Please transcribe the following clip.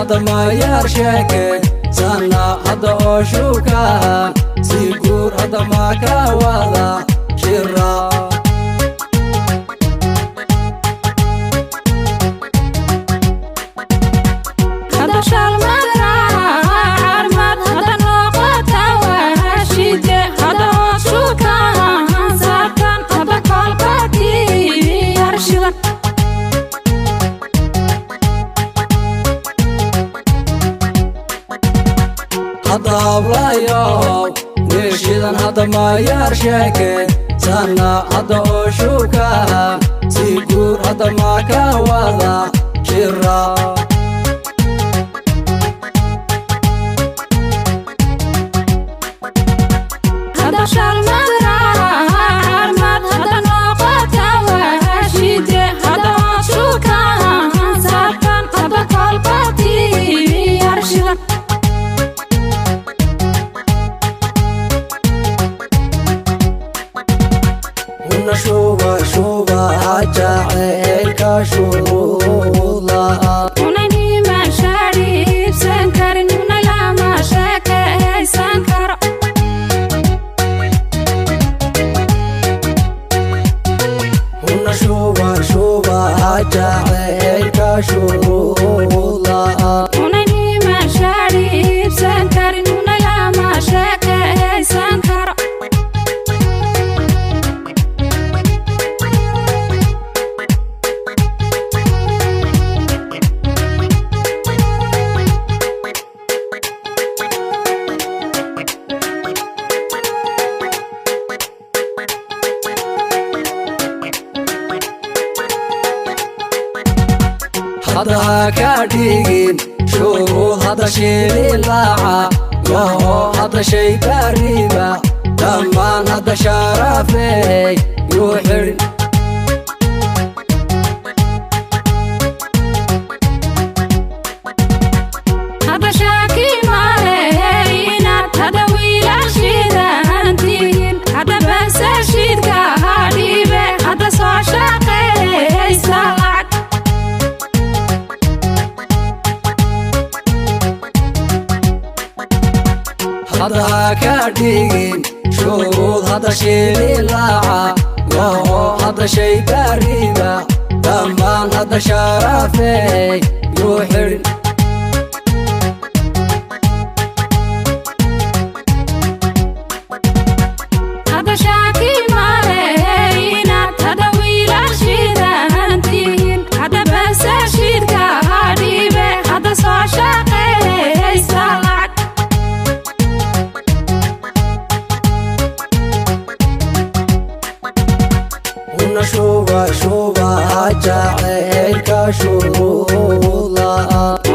Hadda mayaar sheeke sana hadda oo shukaan si guur hadda maa ka wada shira. Hadda shalmad raarmad hadda noqota wahashide hadda hoos shukaan saartan hadda kolbatii yarshidan. Hadda hablayow niishidan hadda mayaar sheeke sana hadda oo shukaan si guur hadda maa ka wada shira. Hadda shalmad raarmad hadda noqota wahashide hadda hoos shukaan saartan hadda kolbatii yarshidan. Una shuba shuba jacaylka shuruud la'aan. Unanima shaadhiibsan karin una lama sheekaysan karo. Una shuba shuba jacaylka shuruud la'aan. Unanima shaadhiibsan karin una lama sheekaysan karo. Hadda ha ka dhigin shuruud hadda shililaaca yaho hadda shay bariba dhammaan hadda sharafey yuu xidhin. Hadda shaaki male inaad hadda wiilashiidan tihiin hadda basashiidka hadhiibe hadda soo shaqaysa lacag. Hadda ha ka dhigin shuruud hadda shililaaca yaho hadda shay bariba dhammaan hadda sharafey yuu xidhin. Hadda shaaki male inaad hadda wiilashiidan tihiin hadda basashiidka hadhiibe hadda soo shaqaysa lacag. Una shuba shuba jacaylka shuruud la'aan.